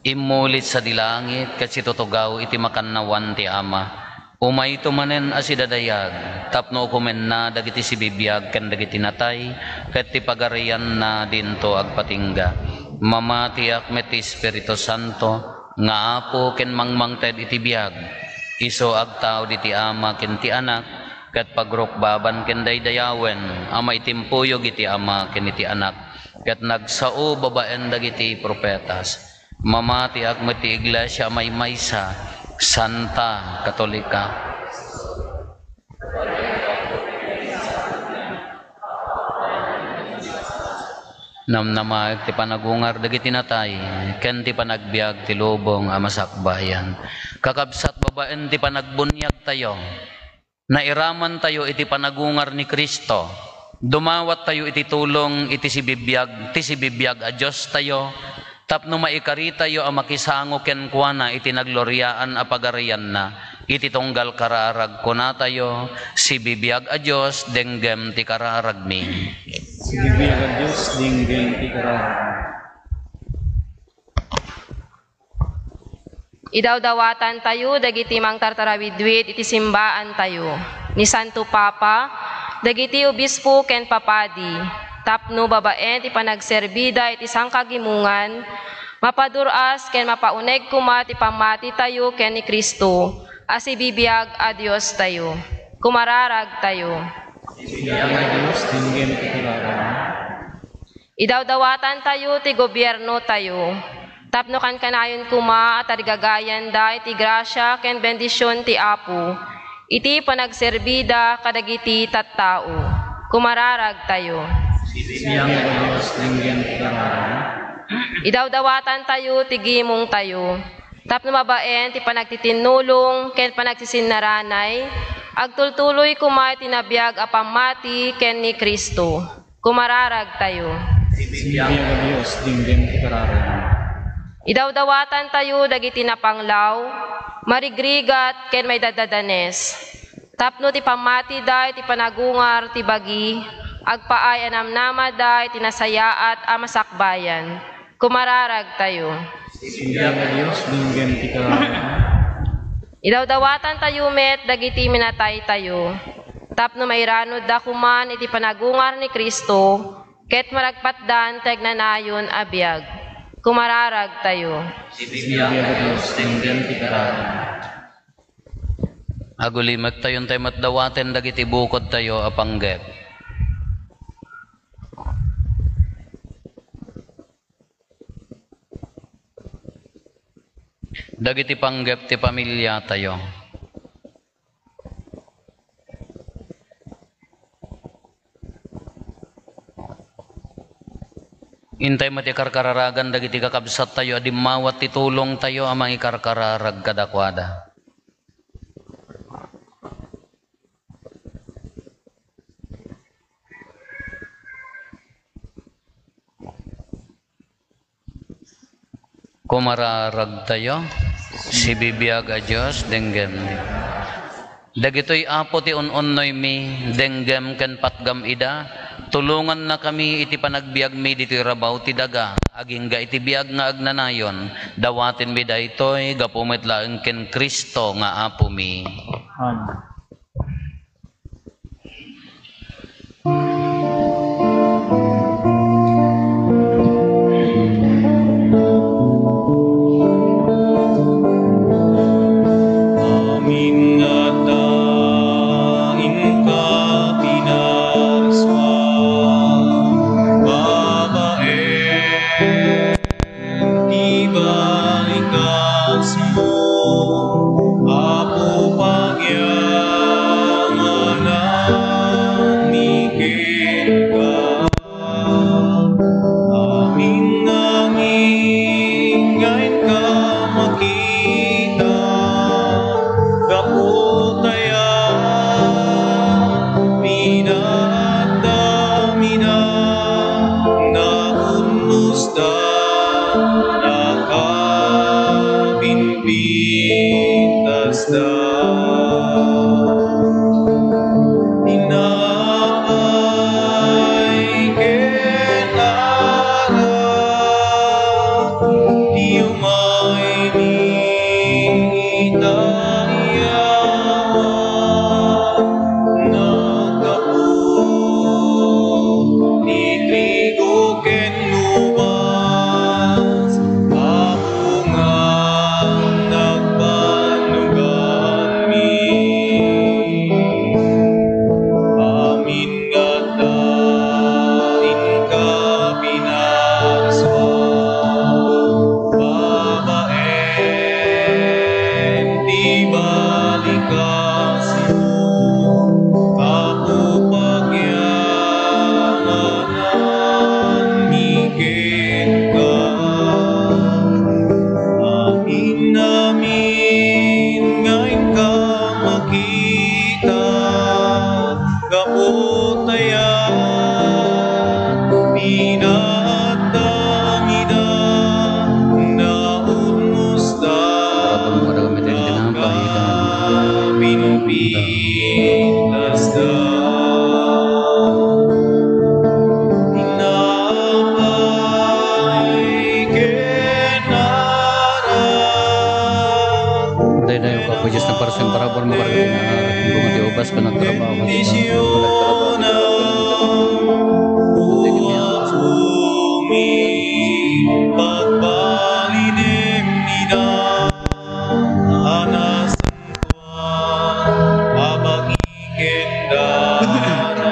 immulit sadi langit ket situtugaw iti makannawan ti Ama. Umayto manen a sidadayag tapno ukomenna dagiti sibibiag ken dagiti natay, ket ti pagarianna dinto agpatingga. Mamatiak met ti Espiritu Santo, nga Apo ken mangmangted iti biag. Isu agtaud iti Ama ken ti Anak, ket pagrukbaban ken daydayawen a maitimpuyog iti Ama ken iti Anak, ket nagsao babaen dagiti profetas. Mamatiak met ti Iglesia a maymaysa, santa, katolika. Namnamaek ti panagungar dagiti natay, ken ti panagbiag ti lubong a masakbayan. Kakabsat, babaen ti panagbuniagtayo, nairamantayo iti panagungar ni Cristo. Dumawattayo iti tulong iti sibibiag, ti sibibiag a Diostayo, tapno maikaritayo a makisango kenkuana iti nagloriaan a pagarianna. Iti tunggal kararag, kunatayo, "Sibibiag a Dios, denggem ti kararagmi." Sibibiag a Dios, denggem ti kararagmi. Idawdawatantayo dagiti mangtartarawidwid iti simbaantayo, ni Santo Papa, dagiti obispo ken papadi, tapno babaen ti panagserbida iti sangkagimongan, mapadur-as ken mapauneg koma ti pammatitayo ken ni Cristo a sibibiag a Diostayo. Kumararagtayo. Sibibiag a Dios, denggem ti kararagmi. Idawdawatantayo ti gobiernotayo. Tapno kankanayon koma a tarigagayanda iti grasia ken bendision ti Apo iti panagserbida kadagiti tattao. Kumararagtayo. Sibibiag a Dios, denggen ti kararag. Idawdawatantayo ti gimongtayo tapno mabaen ti panagtitinnulong ken panagsisinnaranay, agtultuloy koma iti nabiag a pammati ken ni Cristo. Kumararagtayo. Sibibiag a Dios, denggen ti kararag. Idawdawatantayo dagiti napanglaw, marigrigat ken maidadadanes, tapno ti pammatida iti panagungar ti bagi, agpaay a namnamada iti nasayaat a masakbayan. Kumararagtayo. Sibibiag a Dios, denggen ti kararag. Idawdawatantayo met dagiti minataytayo, tapno mairanudda koman iti panagungar ni Cristo, ket maragpatdan ti agnanayon a biag. Kumararagtayo. Sibibiag a Dios, denggen ti kararag. Agulimektayon tay met dawaten dagiti bukodtayo a panggep. Dagiti panggep ti pamiliatayo. Intay met ti karkararagan dagiti kakabsattayo a dimmawat ti tulongtayo a mangikarkararag kadakuada. Kumararagtayo, sibibiag a Dios, denggem. Dagitoy, Apo, ti un-unnoymi, denggem ken patgam ida, tulongannakami iti panagbiagmi ditoy rabaw ti daga, agingga iti biag nga agnanayon, dawatenmi daytoy gapu met laeng ken Cristo nga Apomi. Amen. Amin nga adda inka pinarsua, babaen ti balikasmo, Apo, pagyangananmi kenka. Amin nga ngin nga inka makita, gapu ta aya pinaadda mida, naunnos da nakapinpintas da. Tinapay ken arak, ti umaymi ita iyawat, naggapu ti trigo ken ubas, Apo, nga nagbannoganmi. Amin nga adda inka pinarsua, babaen ti balikas Apo, pagyangananmi kenka. Amin-amin nga inka makita, gapu ta aya pinaadda mida, naunnos da. Apo, madagami tayo tinapay, pinpintas da. Tinapay ken arak. Daydayaw ka, Apo Dios, nga parusuen parabur, makarga ti naarak, bunga ti ubas, panagtrabaho, bendisionan, O Apomi, pagbalinem ida a nasantoan a bagi ken dara.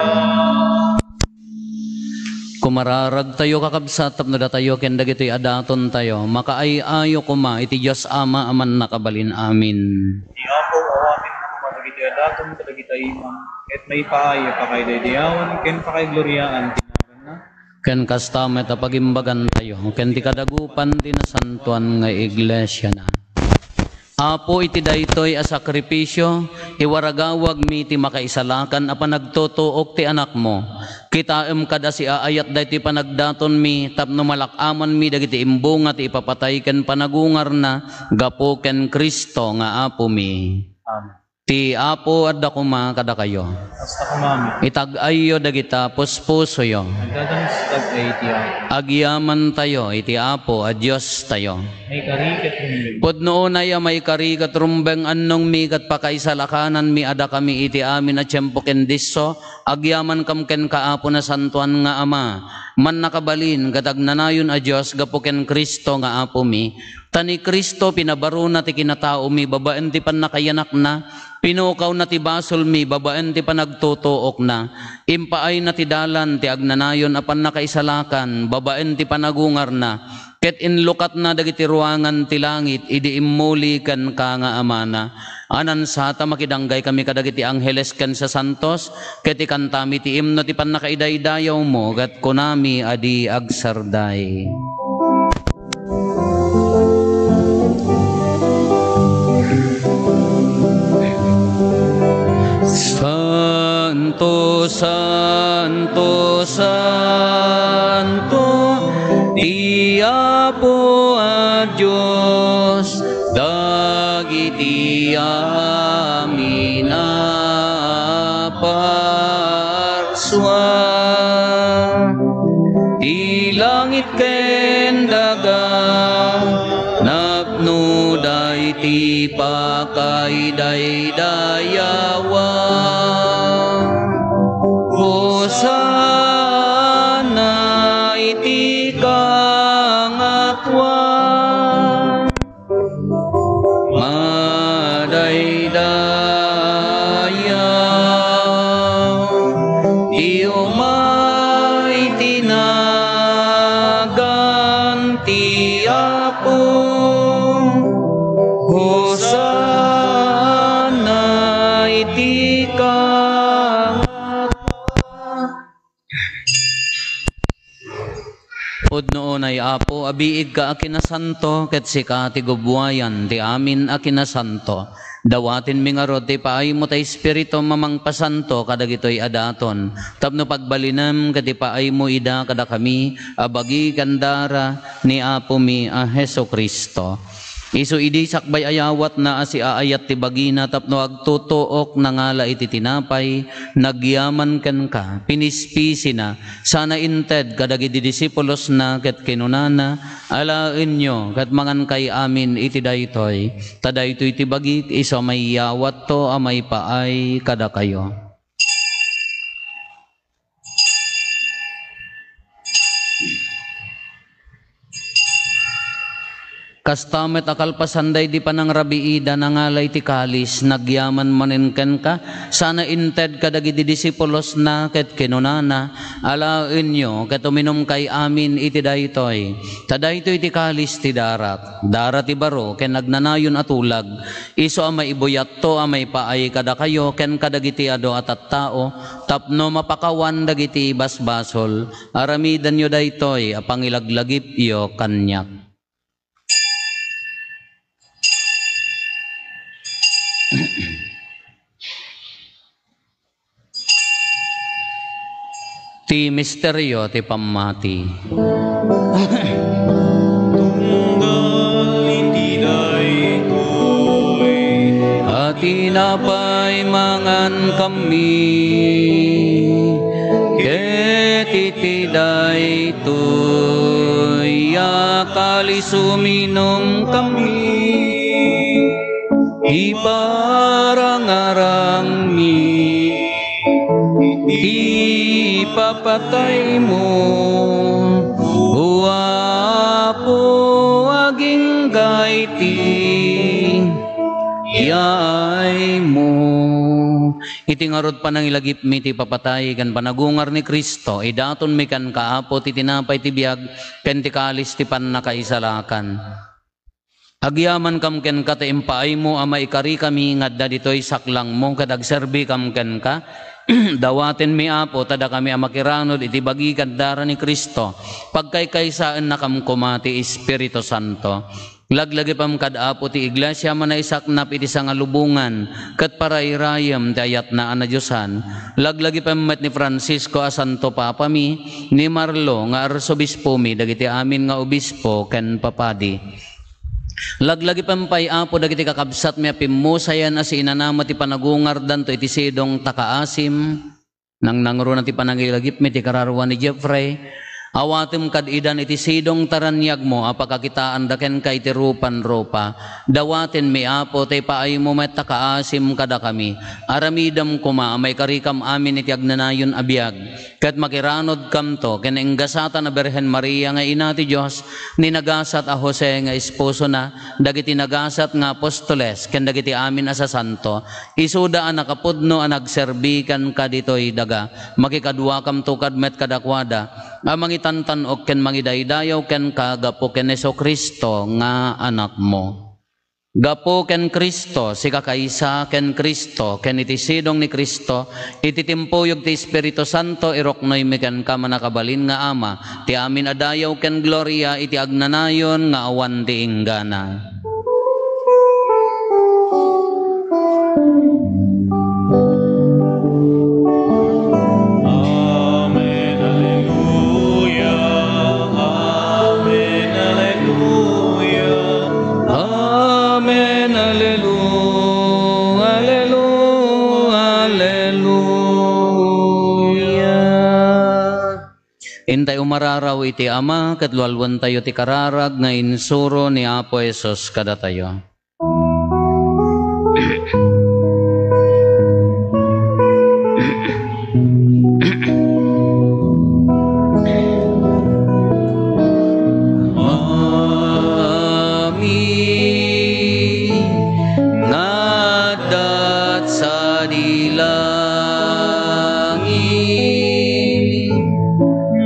Kumararag Ragtayo, kakabsat, tapno datayo ken dagitoy a datontayo, makaay-ayo koma iti Dios Ama a Mannakabalin. Amin. Ti Apo awatenna koma dagitoy a daton kadagita imam, ket maipaay a pakaidaydayawan ken pakaigloriaan ti naganna. Ken kasta met a pagimbagantayo ken ti kadagupan ti nasantoan nga iglesiana. Apo, iti daytoy a sakrifisio, iwaragawagmi ti makaisalakan a panagtutuok ti Anakmo. Kitaem kad a siaayat daytoy panagdatonmi tapno malak-amanmi dagiti imbunga ti ipapatay ken panagungarna gapu ken Cristo nga Apomi. Amen. Ti Apo adda koma kadakayo. Kasta koma met. Itag-ayyo dagita puspusoyo. Agdadanes ti tag-ay ti Apo. Agyamantayo iti Apo a Diostayo. Maikari ket rumbeng. Pudno unay a maikari ket rumbeng, annongmi ket pakaisalakananmi a dakami iti amin a tiempo ken disso, agyamankam kenka, Apo, Nasantoan nga Ama, Mannakabalin ket Agnanayon a Dios gapu ken Cristo nga Apomi. Ta ni Cristo pinabarona ti kinataomi babaen ti pannakayanakna, pinukawna ti basolmi babaen ti panagtutuokna, impaayna ti dalan ti agnanayon a pannakaisalakan babaen ti panagungarna, ket inlukatna dagiti ruangan ti langit idi immuli kenka nga Amana. Anansa ta makidanggay kami kadagiti angheles ken sasantos, ket ikantami ti imno ti pannakaidaydayawmo, ket kunami a di agsarday. Santo, santo, santo, ti Apo a Dios, dagiti amin a parsua. Ti langit ken daga, napnoda iti pakaidaydayawan. Hosanna iti kangatoan. Madaydayaw ti umay ti nagan ti Apo. Hosanna iti kangatoan. Pudno unay, Apo, a biigka a kinasanto, ket sika ti gubbuayan ti amin a kinasanto. Dawatenmi ngarud ti paaymo ti Espiritum a mangpasanto kadagitoy a daton, tapno pagbalinem ket ipaaymo ida kadakami a bagi ken dara ni Apomi a Jesu-Cristo. Isu idi sakbay a yawatna a siaayat ti bagina tapno agtutuok, nangala iti tinapay, nagyaman kenka, pinispisina, sana inted kadagiti disipulosna ket kinunana, "Alaenyo ket mangankay amin iti daytoy, ta daytoy ti bagik isu a maiyawatto a maipaay kadakayo." Kasta met a kalpasan daydi panangrabiida, nangala iti kalis, nagyaman manen kenka, sana inted kadagiti disipulosna ket kinunana, "Alaenyo ket uminumkay amin iti daytoy, ta daytoy ti kalis ti darak, dara ti baro ken agnanayon a tulag, isu a maibuyatto a maipaay kadakayo ken kadagiti adu a tattao, tapno mapakawan dagiti basbasol. Aramidenyo daytoy a pangilaglagipyo kaniak." Ti misterio ti pammati. Tunggal iti daytoy a tinapay mangankami, ket iti daytoy a kalis uminumkami, iparangarangmi ti ipapataymo, O Apo, agingga iti yaaymo. Iti ngarud panangilagipmi ti ipapatay ken panagungar ni Cristo, idatonmi kenka, Apo, ti tinapay ti biag ken ti kalis ti pannakaisalakan. Agyamankam kenka ta impaaymo a maikarikami nga adda ditoy saklangmo ket agserbikam kenka. Dawatenmi, Apo, ta dakami a makiranud iti bagi ken dara ni Cristo, pagkaykaysaennakam koma ti Espiritu Santo. Laglagipem kad Apo ti Iglesia a manaisaknap iti sangalubongan ket parairayem ti ayatna a nadiosan. Laglagipem met ni Francisco a Santo Papami, ni Marlo nga Arsobispomi, dagiti amin nga obispo ken papadi. Laglagipem pay, Apo, dagiti kakabsatmi a pimmusayen a siinanama ti panagungardanto iti sidong ta kaasim. Nangnangruna ti panangilagipmi ti kararua ni Jeffrey. Awatem kad idan iti sidong ta raniagmo a pakakitaanda kenka iti rupan-rupa. Dawatenmi, Apo, ta ipaaymo met ta kaasim kadakami. Aramidem koma a maikarikam amin iti agnanayon a biag, ket makiranudkamto ken enggasatan a Birhen Maria nga Ina ti Dios, ni nagasat a Jose nga esposona, dagiti nagasat nga apostoles, ken dagiti amin a sasanto, isuda a nakapudno a nagserbi kenka ditoy daga. Makikaduakamto kad met kadakuada a mangitantan-ok ken mangidaydayaw kenka gapu ken Jesu-Cristo nga Anakmo. Gapu ken Cristo, sikakaysa ken Cristo, ken iti sidong ni Cristo, iti timpuyog ti Espiritu Santo, iruknoymi kenka, mannakabalin nga Ama, ti amin a dayaw ken gloria iti agnanayon nga awan ti inggana. Amen. Alleluia. Amen. Alleluia. Amen. Alleluia. Alleluia. Intay umararaw iti Ama, ket lualuentayo ti kararag nga insuro ni Apo Jesus kadatayo. Amin. Nga adda sadi langit,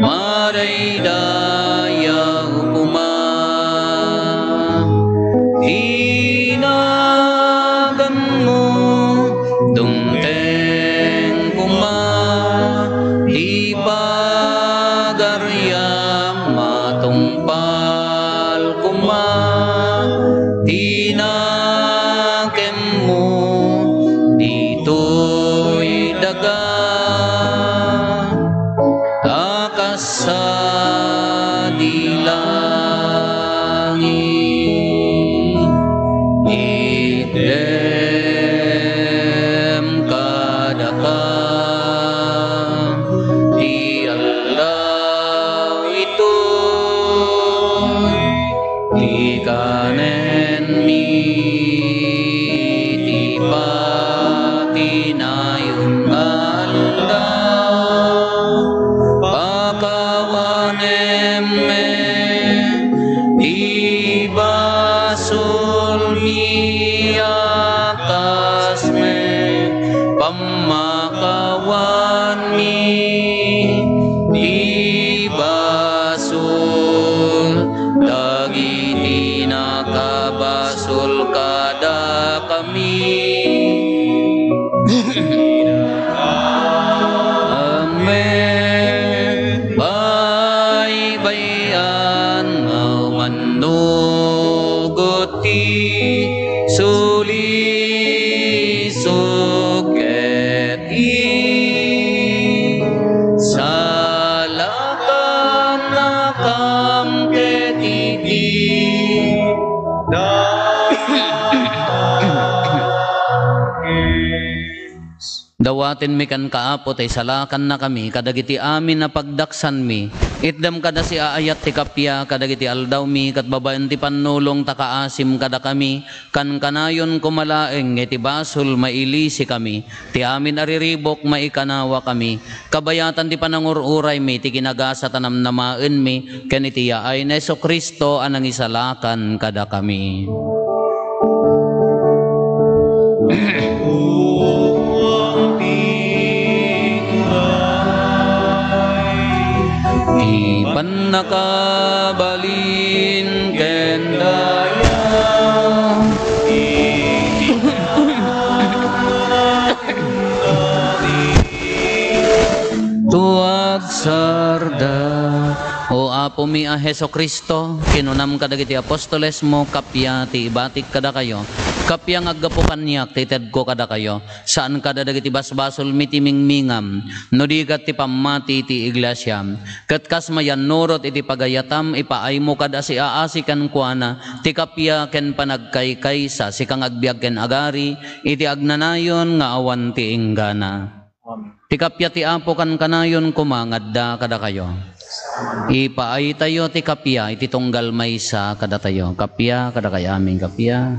madaydayaw koma ti naganmo, dumteng koma ti pagariam, matungpal koma ti nakemmo ditoy daga a kas sadi langit. Itdem kadakam ti aldaw itoy, ti kanenmi ti patinayon nga aldaw. Pakawanem met ti basolmi a kas met pammakawanmi ti basol dagiti nakabasol kadakami. Amen. Baybay-an nga umannugot ti sulisog ket isalakannakam ket iti dagis. Dawatenmi kenka, Apo, ta isalakannakami kadagiti amin a pagdaksanmi. Itdem kada siaayat ti kappia kadagiti aldawmi, ket babaen ti pannulong ta kaasim kadakami, kankanayon koma laeng nga iti basol mailisikami, ti amin a riribuk maikanawakami, kabayatan ti panangur-uraymi ti kinagasat a namnamaenmi, ken iti yaay ni Jesu-Cristo a nangisalakan kadakami. Apo, ang Pannakabalin ken daya. Tuagsarda. O Apomi a Jesu-Cristo, kinunam kadagiti apostolesmo, "Kappia ti ibatik kadakayo, kappia nga aggapu kaniak ti itedko kadakayo." Saan kada dagiti basbasolmi ti mingmingam, no di ket ti pammati ti iglesia. Ket kas mayannurot iti pagayatam, ipaaymo kad a siaasi kenkuana ti kappia ken panagkaykaysa, sika nga agbiag ken agari iti agnanayon nga awan ti inggana. Amen. Ti kappia ti Apo kankanayon koma nga adda kadakayo. Ipaaytayo ti kappia iti tunggal maysa kadatayo. Kappia kadakayo amin, kappia.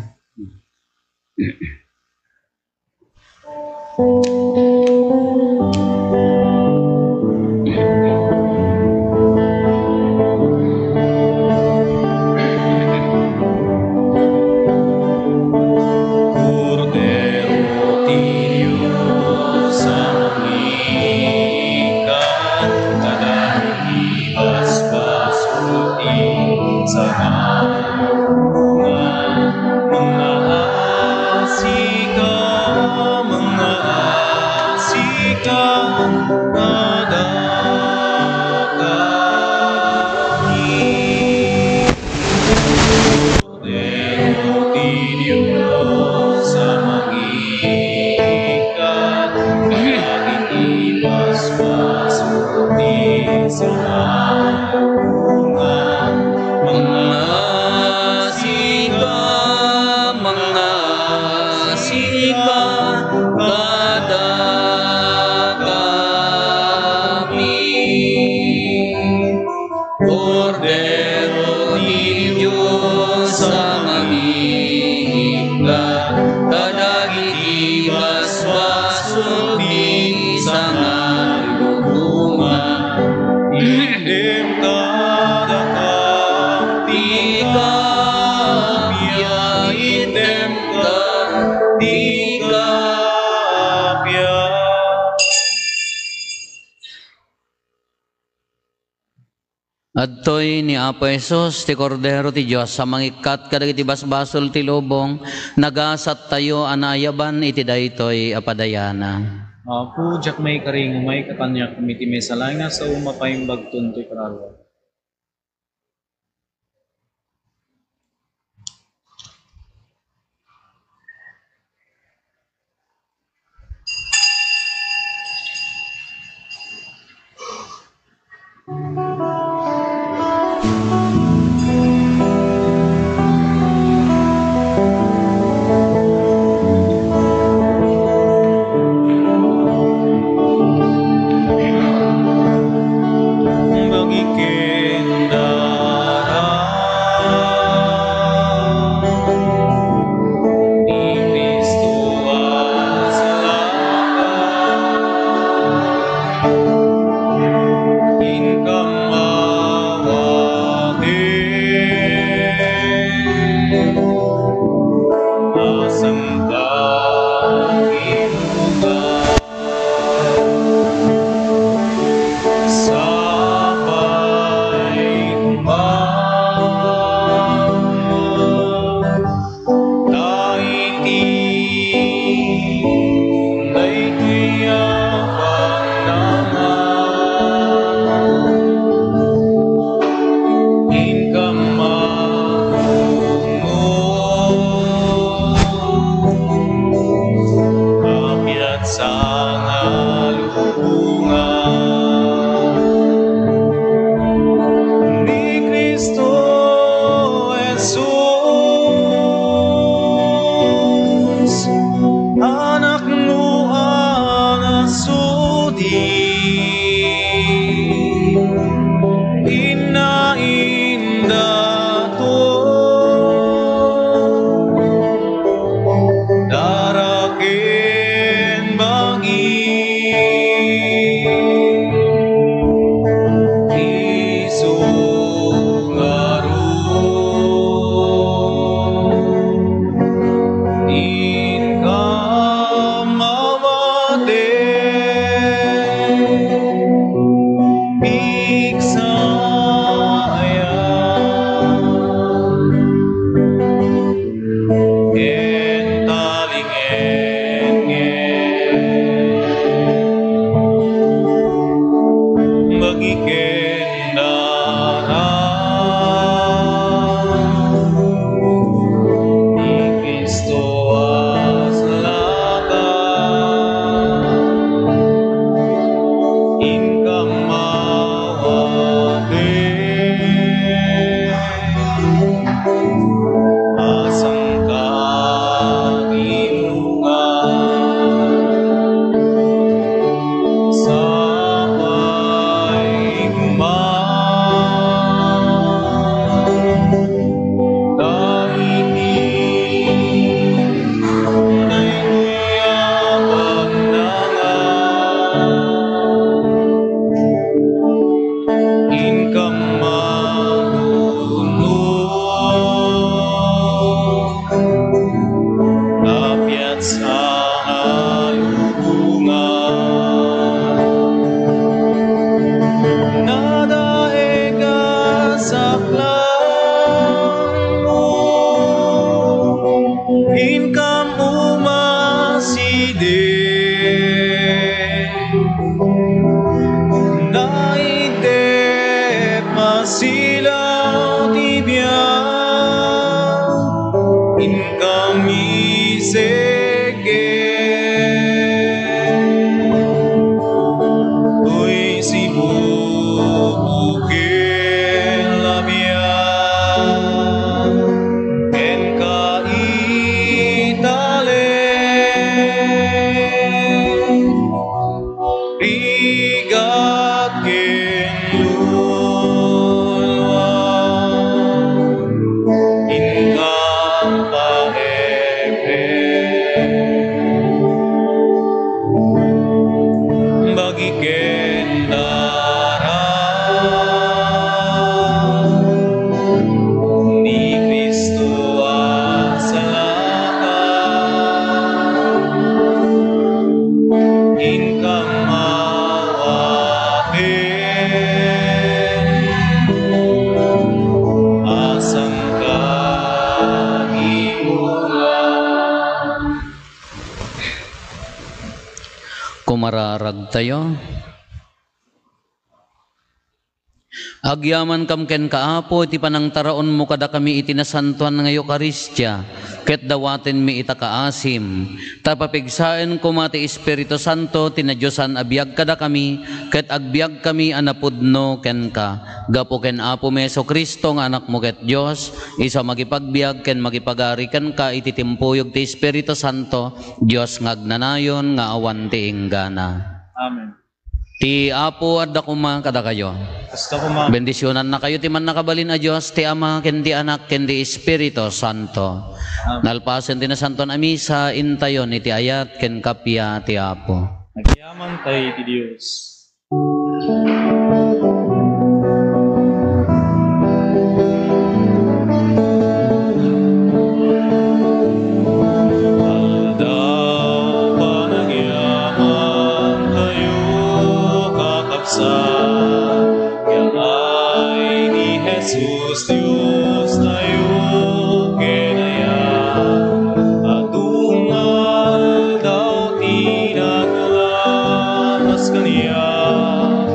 Kordero ti Dios a nangikat kadagiti basbasol ti sangaulongan. Mangngaasika, mangngaasika kadakami. Kordero ti Dios a mangikat kadagiti basbasol ti sangaulongan. Mangngaasika, mangngaasika kadakami. Kordero ti Dios a mangikat kadagiti basbasol ti sangaulongan. Itdem kadakami ti kappia, itdem kadakami ti kappia. Adtoy ni Apo Jesus, ti Kordero ti Dios a mangikkat kadagiti basbasol ti lubong. Nagasattayo a naayaban iti daytoy a padayana. Apo, diak maikari nga umayka kaniak, ngem iti maysa laeng a sao, mapaimbagton toy kararuam. Raragtayo. Agyamankam kenka, Apo, iti panangtaraonmo kadakami iti nasantoan nga Eukaristia, ket dawatenmi ita kaasim, ta papigsaen koma ti Espiritu Santo ti nadiosan a biag kadakami, ket agbiagkami a napudno kenka. Gapu ken Apomi Jesu-Cristo nga Anakmo ket Dios, isu a makipagbiag ken makipagari kenka iti timpuyog ti Espiritu Santo, Dios nga agnanayon nga awan ti inggana. Amen. Ti Apo adda koma kadakayo. Kasta koma. Bendisionannakayo ti Mannakabalin a Dios, ti Ama, ken ti Anak, ken ti Espiritu Santo. Amen. Nalpasen ti Nasantoan a Misa, intayon iti ayat ken kappia ti Apo. Agyamankami iti Dios. Aldaw panagyamantayo, kakabsat, yaay ni Jesus, Diostayo, ken aya. Adu nga aldaw ti naglamas kaniak,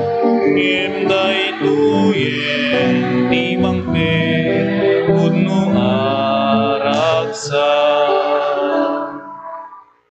ngem daytoyen ti pangted pudno a ragsak.